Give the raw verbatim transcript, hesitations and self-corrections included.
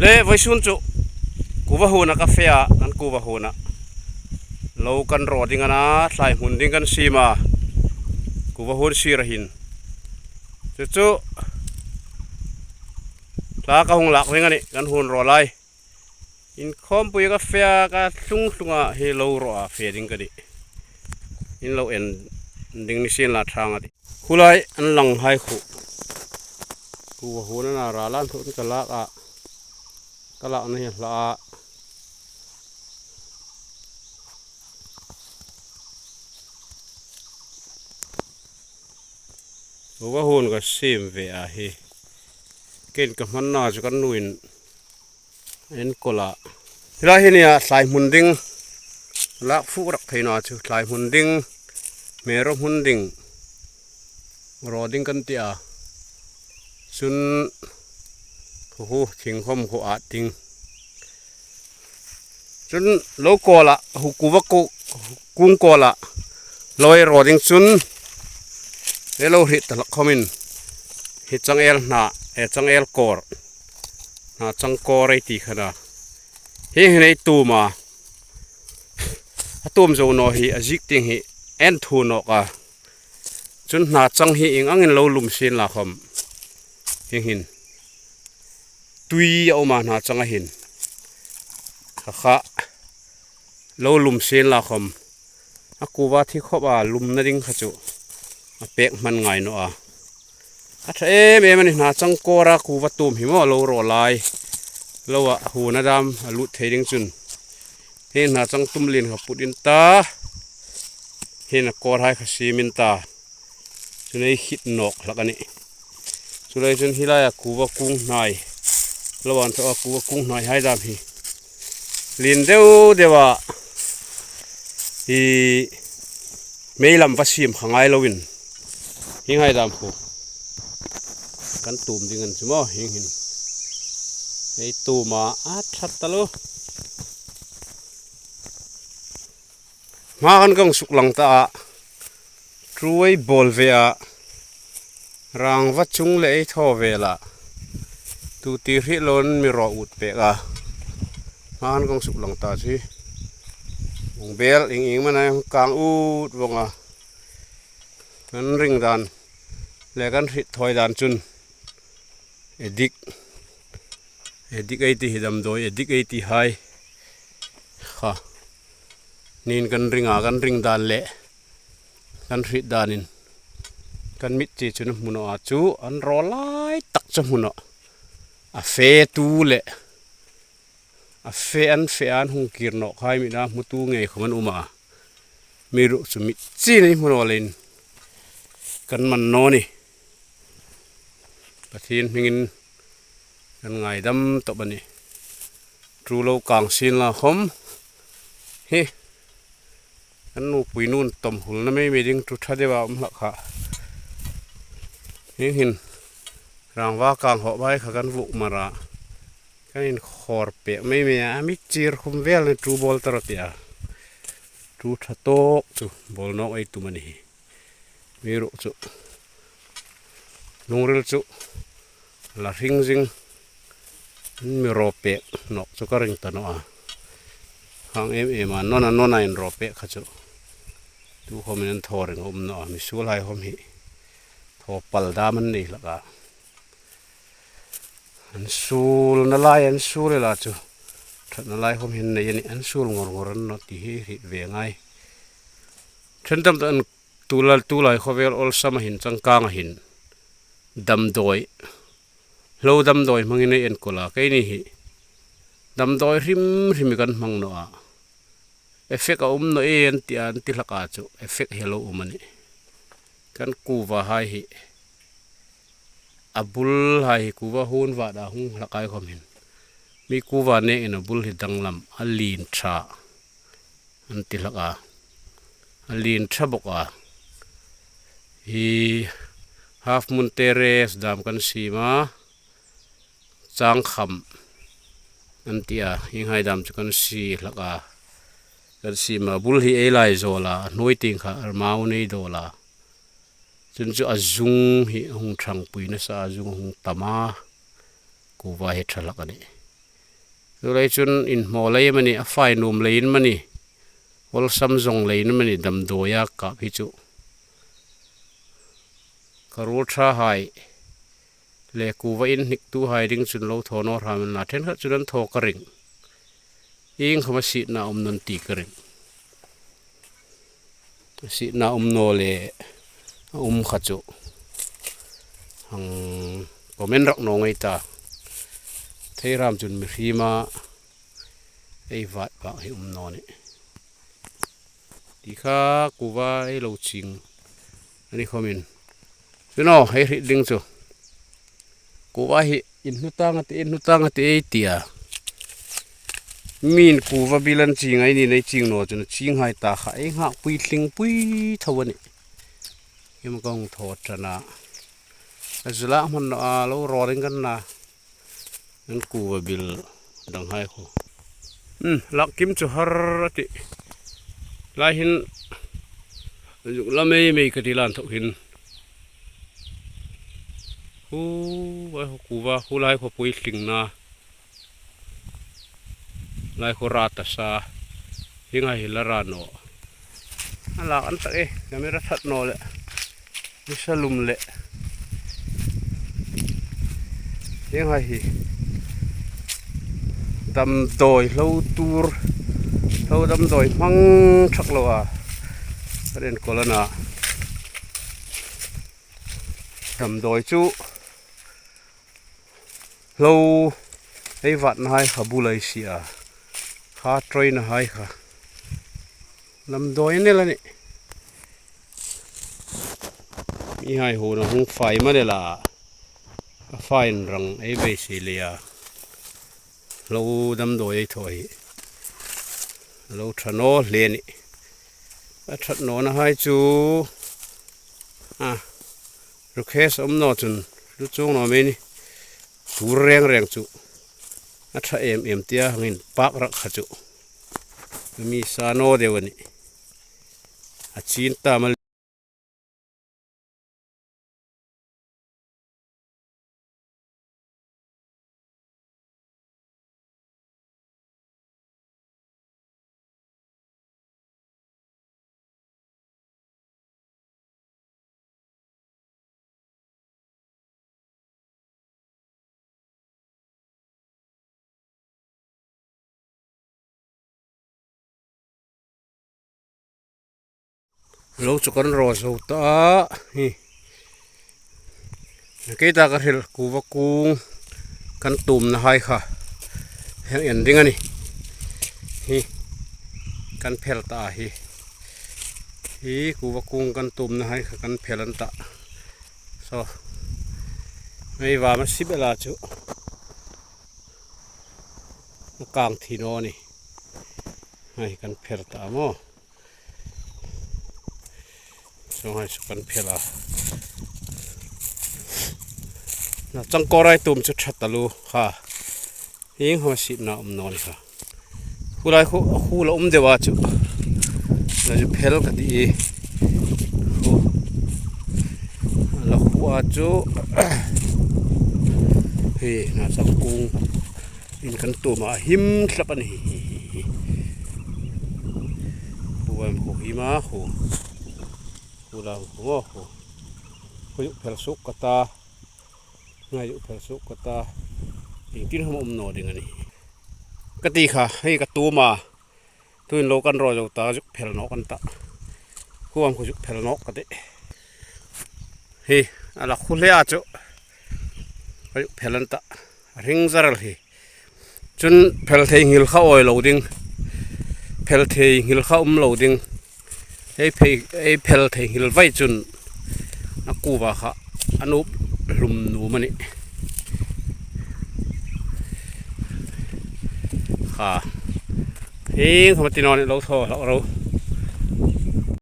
Le vawisun chu kuva huona ka fe a, kan kuva huona. Lo kan raw ding a na, thlai hmun ding kan siem a. Kuva huon sira hin. Chu chu. Hla ka hung lak ding a nih, kan huon raw lai. Inkhawmpui ka fe a, ka tlung tlunga hi lo raw a fe ding ka nih. In lo en ding ni sien la thang a tih. Khulai an lang hai khu. Kuva huona na ra lan thu ka lak a. Ka lak na hi hla a. Kuva huon ka siem ve a hi. Ken ka hman na chu kan nuin en kola. Hi lai hi nia thlai hmun ding. Lak fu rak thei na chu thlai hmun ding. Hmero hmun ding. Raw ding kan ti a. Chun hu hu thing khawm khu a ding. Chun lo kola, hu kuva ku, kung kola. Lo ei raw ding chun. Ei lo hriet ta hlak khawmin. Hi chang el hna, e chang el kawr. Hna chang kawr ei ti kha na. Hi hi nei tum a. A tum zo naw hi, a zik ting hi. En thu nawk a. Chun hna chang hi ieng angin lo lum sien la khawm. Hieng hin. Tui a um a hna chang a hin. Kha kha. Lo lum sien la khawm. A kuva thi khawp a lumna ding kha chu. A pek hman ngai naw a. A ṭha em em a ni hna chang kawra kuva tum hi maw lo raw lai. Lo a huona dam a lut thei ding chun. Hi hna chang tum lien kha put in ta. Hi na kawr hai kha siem in ta. Chu nei khit nawk hlak a nih. Chu lai chun hi lai a kuva kung hnai. Lo an thaw a kuva kung hnai hai dam hi. Lien deu deu a. Hi mei lam va siem kha ngai loin. Hi ngai dam khu. Kan tum ding an chu maw, hieng hin. Ei tum a, a ṭhat ta lo. Hma kan kong suk lang ta a. Ṭu ei bawl ve a. Rangva chung le ei thaw ve la. Tu ti hri lo an mi raw ut pek a. Hma kan kong suk lang ta chu. Bung bel ing ing mana kang ut vong a. Kan ring dan. Le kan hriet thawi dan chun. Edik. Edik ei ti hi damdawi, edik ei ti hai. Kha. Niin kan ring a, kan ring dan le. Kan hriet danin. Kan mit chi chun hmu naw a chu, an raw lai tak chu hmu naw. A fe tu le. A fe an fe an hung kir nawk hai mi na hmu tu ngei khawm an um a. Mi ruok chu mit chi nei hmu naw leiin. Kan man naw ni. Pathien hmingin kan ngaidam tawp a nih. Ṭu lo kang sien la khawm. Hi. Kan nupui nun tawm hulna mei mei ding ṭu ṭha deu a um hlak kha. Hieng hin. Rangva kang hawh vai kha kan vuk mara. Kan inkhawr pek mei mei a, mi chir khum vel ni ṭu bawl ta rawh ti a. Ṭu ṭha tawk chu bawl nawk ei tum a ni hi. Mi ruok chu. Lungril chu. La hring zing. Mi raw pek nawk chu ka ring ta naw a. Hang em em a, nona nona in raw pek kha chu. Tu khawmin an thaw ring a um naw a, mi suol hai khawm hi. Thaw pal dam an nei hlak a. An suolna lai, an suol ela chu. Ṭhatna lai khawm hin nei a nih, an suol ngawr ngawr an naw ti hi hriet ve ngai. Ṭhen tam tak an tu lai, tu lai khawvel awlsam a hin changkang a hin. Damdawi. Hlo damdawi hmangin ei enkawl a, keini hi. Damdawi hrim hrim kan hmang naw a. Effect a um naw e an ti a, an ti hlak a chu. Effect hi lo um a nih. Kan kuva hai hi. A bul hai hi kuva huon vat a hung hlak ai khawm hin. Mi kuva nekin a bul hi danglam a lien ṭha. An ti hlak a. A lien ṭha bawk a. Hi Half Moon Terrace dam kan siem a. Changkham an ti a. Hieng hai dam chu kan sie hlak a. Kan siem a. Bul hi ei lai zawl a. A hnuoi tieng kha mau nei dawl a. Chun chu a zung hi a hung ṭhangpui nasa a, a zung a hung tam a, kuva hi ṭha hlak a nih. Tulai chun inhmaw lei amanih, a fai nuom leiin amanih, awlsam zawng leiin amanih, damdawi a kap hi chu ka ruol ṭhahai le kuva inhniktuhai ding chun lo thaw naw hram inla, ṭhenkhat chun an thaw ka ring. Iengkhawm a sietna um naw ti ka ring. A sietna um naw le a um kha chu hang comment rak naw ngei ta. Thei hram chun mihriema ei vat pak hi um naw nih. Ti kha kuva ei lo ching a ni khawmin. Chu naw, hei hriet ding chu. Kuva hi inhnu tang a tih, inhnu tang a tih ei ti a. Mi'n kuva bil an ching a, ei ni nei ching naw chun a chinghai ta kha, ei nghak pui tling pui tho a nih. Hi ma kong thaw ṭan a. A zula hmun naw a, lo raw ring kan na. An kuva bil dang hai khu. Hmm, lak kim chu har a tih. Lai hin zuk la mei mei ka ti lan thok hin. Khu, vai khu kuva, khu lai khu pui tling na. Lai khu ra ta sa. Hi ngai hi la ra naw. A lak an tak e, camera that naw le. Ni sa lum le. Hi ngai hi. Damdawi hlo tur. Hlo damdawi hmang ṭhak lo a. Ka ren kawl a na. Damdawi chu. Hlo ei vatna hai kha bula ei sie a. Kha ṭawina hai kha. Damdawi a ni el a nih. Mihai huona hung fai ma le la. A fai inrang ei beisei lei a. Hlo damdawi ei thaw hi. Lo ṭha naw hle a nih. A ṭhat nawna hai chu. A. Rukhes um naw chun, lu chuong naw mei ni. Tur reng reng chu. A ṭha em em tia hang inpak rak kha chu. Mi sa naw deu a nih. A chin ta mal. Lo chu kan raw zo ta a, hi. Kei ta ka hril kuva kung kan tumna hai kha. Heng en ding a nih. Hi. Kan phel ta a hi. Hi kuva kung kan tumna hai kha kan phel an ta. So. Mei va ma sip el a chu. Kang thi naw ni. Hai kan phel ta maw. Chuong hai chu kan phel a. Na changkawr ei tum chu ṭha taluo kha. Iengkhawm a sietna um naw ni kha. Khu lai khu, khu la um deu a chu. La chu phel ka ti e. Khu. La khu a chu. Hi, na changkung. In kan tum a him thlap a ni hi. Khu em khu him a khu. Khu la khu maw khu. Khu zuk phel suok ka ta. Ngai zuk phel suok ka ta. Iengtin hawm um naw ding a nih. Ka ti kha, hei ka tum a. Tuhin lo kan raw zo ta, zuk phel nawk an ta. Khu am khu zuk phel nawk ka ti. Hi, a la khu hle a chu. Ka zuk phel an ta. Ring zar el hi. Chun phel thei nghil kha awi lo ding. Phel thei nghil kha um lo ding. Ei phei, ei phel thei nghil vai chun a kuva kha a nup hlum nuom a nih. Kha. Iengkhawm a ti naw ni lo thaw hlak ro.